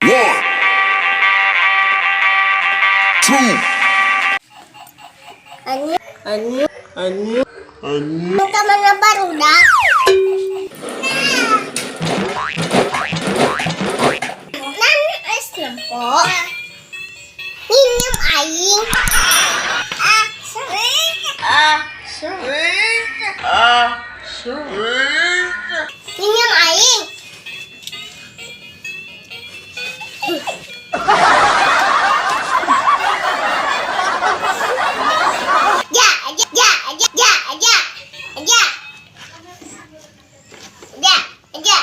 One, two, Ani, Ani, ani, ani. ka mana barudak? Nan es nempo. Minum aing. Ah, Ah, ah, minum aing. Ya, ya, ya, ya, ya, ya, ya. Ya, ya.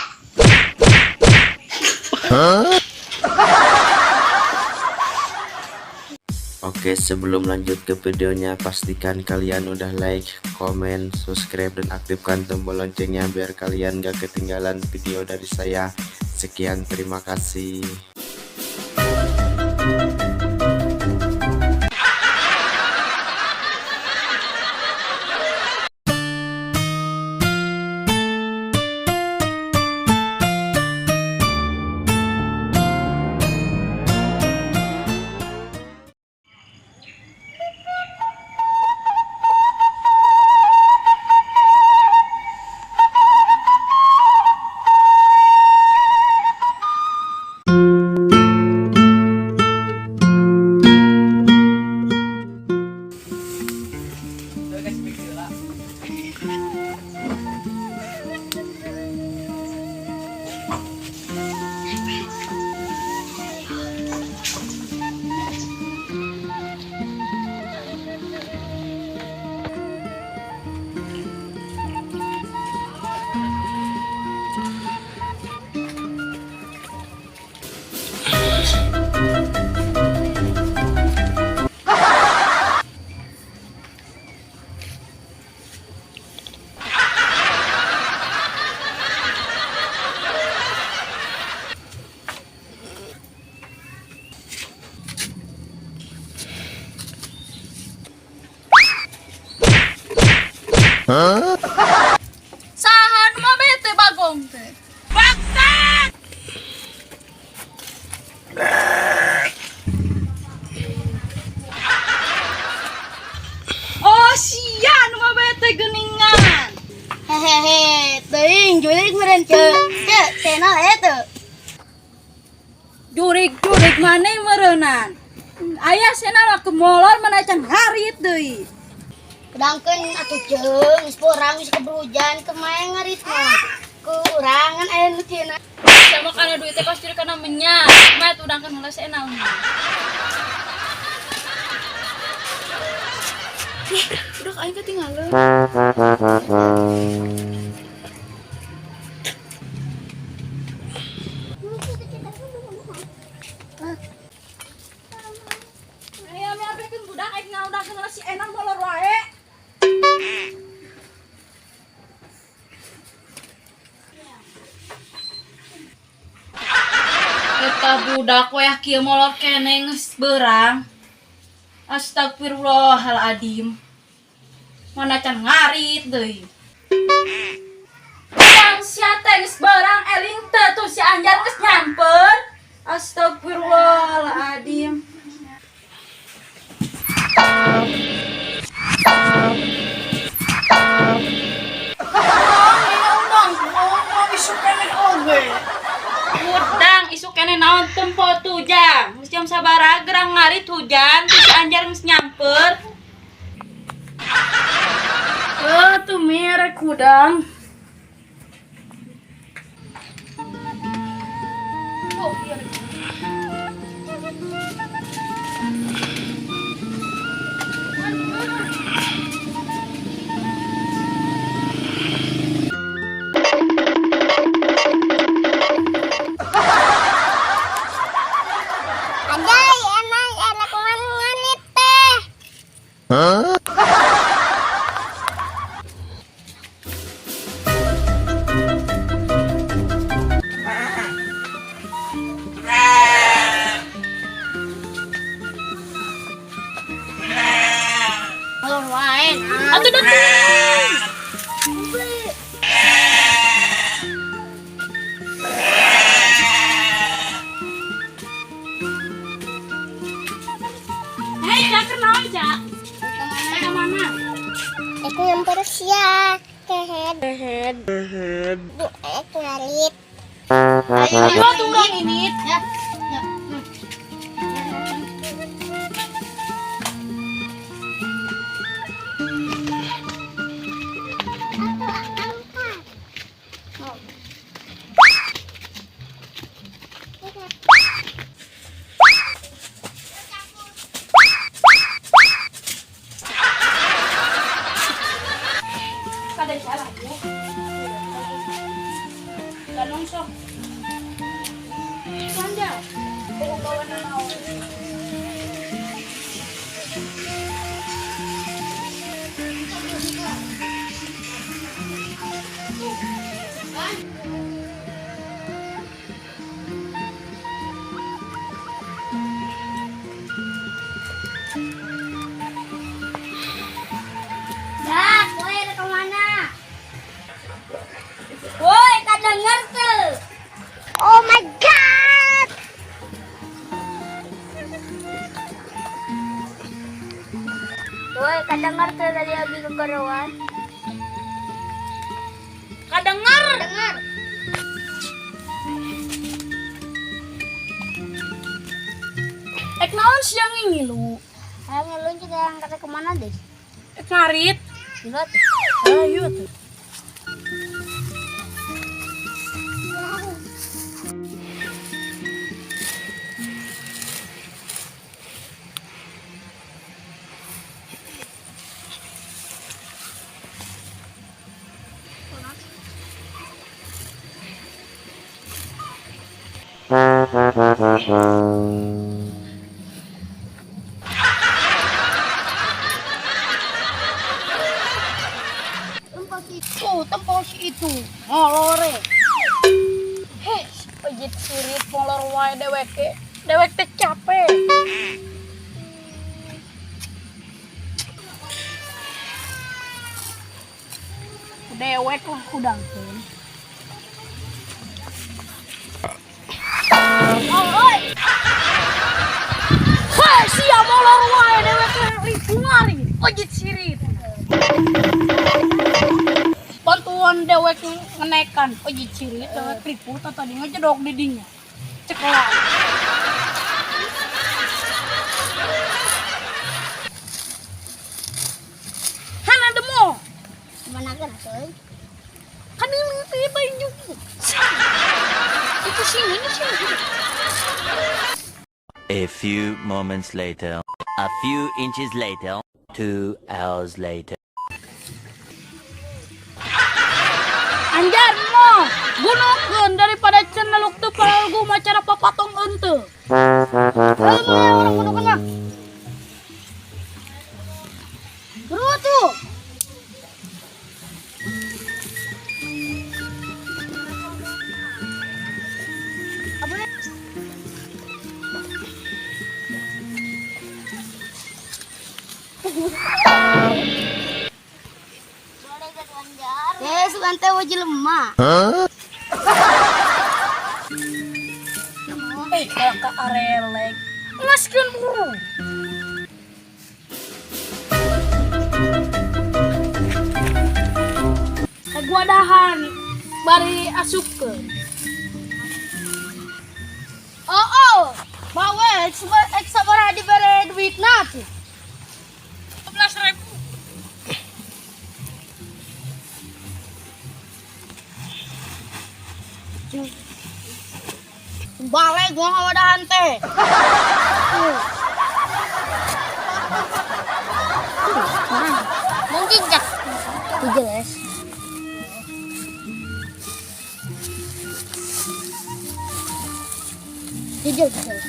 Oke, sebelum lanjut ke videonya, pastikan kalian udah like, comment, subscribe, dan aktifkan tombol loncengnya biar kalian gak ketinggalan video dari saya. Sekian, terima kasih. Saha nu mabete bagong teh? Bagtag! Oh, sia nu mabete geuningan. Hehehe, teuing jurig meureun ceu. Ceu, channel eta. Jurig-jurig maneh meureunan. Aya sena lah kemolor mana can ngarit deui. Sedangkan atuh ceu, geus porang geus keburu hujan kemaen ngarit mah. Kurangan aya nu cieuna. Sama kana duit teh pasti kana menyak. Mah udangkeun heula sena mah. Ih, udah aing ketinggalan. Aya miarkeun budak aing ngaudangkeun heula si Enang molor wae. Eta budak wayah kieu molor keneh geus beurang. Astagfirullahaladzim. Mana can ngarit deui. Yang sia teh geus beurang eling teu tuh si Anjar geus nyamper. Astagfirullahaladzim. Isuk keneh oge. Hudang isuk keneh naon tempo tujang. Geus jam sabaraha gerang ngarit hujan tuh si Anjar geus nyamper. Oh, tuh merek hudang. Oh, iya. Ada enak enak nganit teh. Molor wae. Nah. Atuh datang. Ca? Ka mana? Ek nyamper sia. Kehed. Kehed. Ek ngarit. Ayo, Ayo tuh urang ini. Ya. Ya. Kada salah bu. Ganong sok. Sanja. Kawan na naon. Dah, kowe rek kemana? Woi, tak denger tuh. Oh my God. Woi, kadengar tuh tadi abi kekorowan. Kadengar. Dengar. Ek naon siang ngilu? Saya ngelun juga yang kata kemana deh? Ek ngarit. Gila tuh. Ayo tuh. Tempat itu, tempat itu. Ngolore. Heh, pejit sirit molor wae dewek. Dewek teh capek. Dewek lah hudangkeun. Heh, sia molor wae dewek teh ripungari, pejit sirit. Bantuan dewek ngenekan pejit sirit, dewek ripuh tadi ngejedok di dinya. Cekelan. Hana demo. Kemana kan tuh? Kan ini teh baju. Itu sini, ini sini. A few moments later, a few inches later, 2 hours later. Anjar mo, gunakeun daripada ceneluk teu paralgu macara papatong henteu. Ayo mana orang kudu kena. Bro tuh. Apa ya? Eh, sugan teh wajib lemah. Eh, kalah ka arelek. Ngaskeun buru. Kaguadahan bari asupkeun. Oh, oh. Bawe, ek sabaraha dibere duitna tuh. 11.000. Balik gua ngawadahan teh. Mungkin jak. Jelas. Jujur, jujur.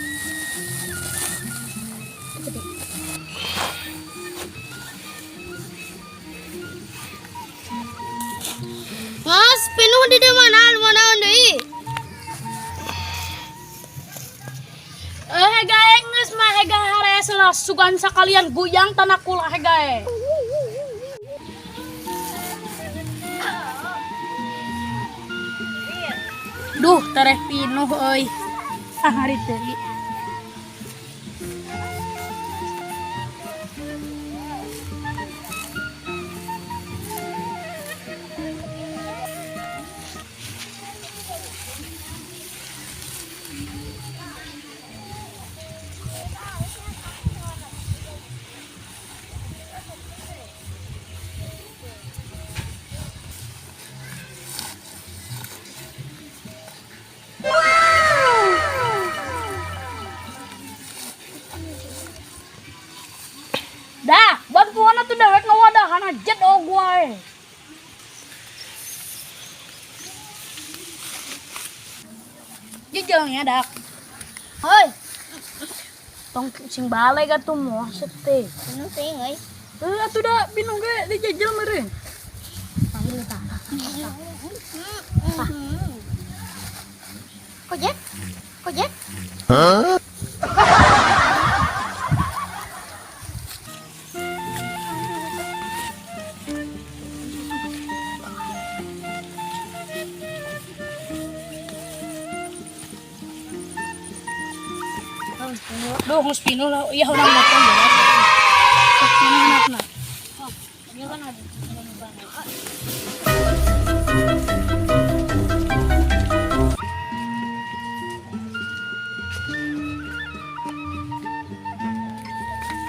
Mas, penuh di mana? Mana deui? Eh, hegae geus mah hega harees lah sugan sakalian guyang tanah kula hegae. Duh, tereh pinuh euy. Ah, hari deui. Jang ya dak. Hoi, Tong sing balai atuh moal teh. anu teuing euy. Eh atuh da binung ge dijajal meureun. Panggil tah. Kojek? Kojek? Duh, geus pinuh lah. Iya urang datang berat. Sok mana anakna? Dia kan ada.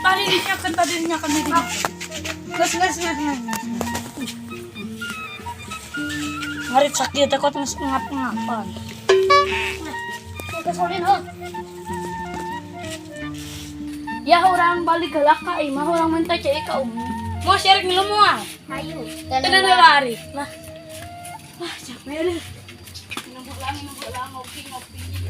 Tadi dinyakan, tadi dinyakan di dinya. Geus geus geus geus. Ngarit sakit teh kot geus ngap-ngapan. Kesolin ho. Ya urang balik heula ka imah urang minta cai ka umi. Mau share ngilu moal? Ayo. Tenan heula ari. Lah. Wah, capek deh. Minum heula, minum heula, ngopi, ngopi.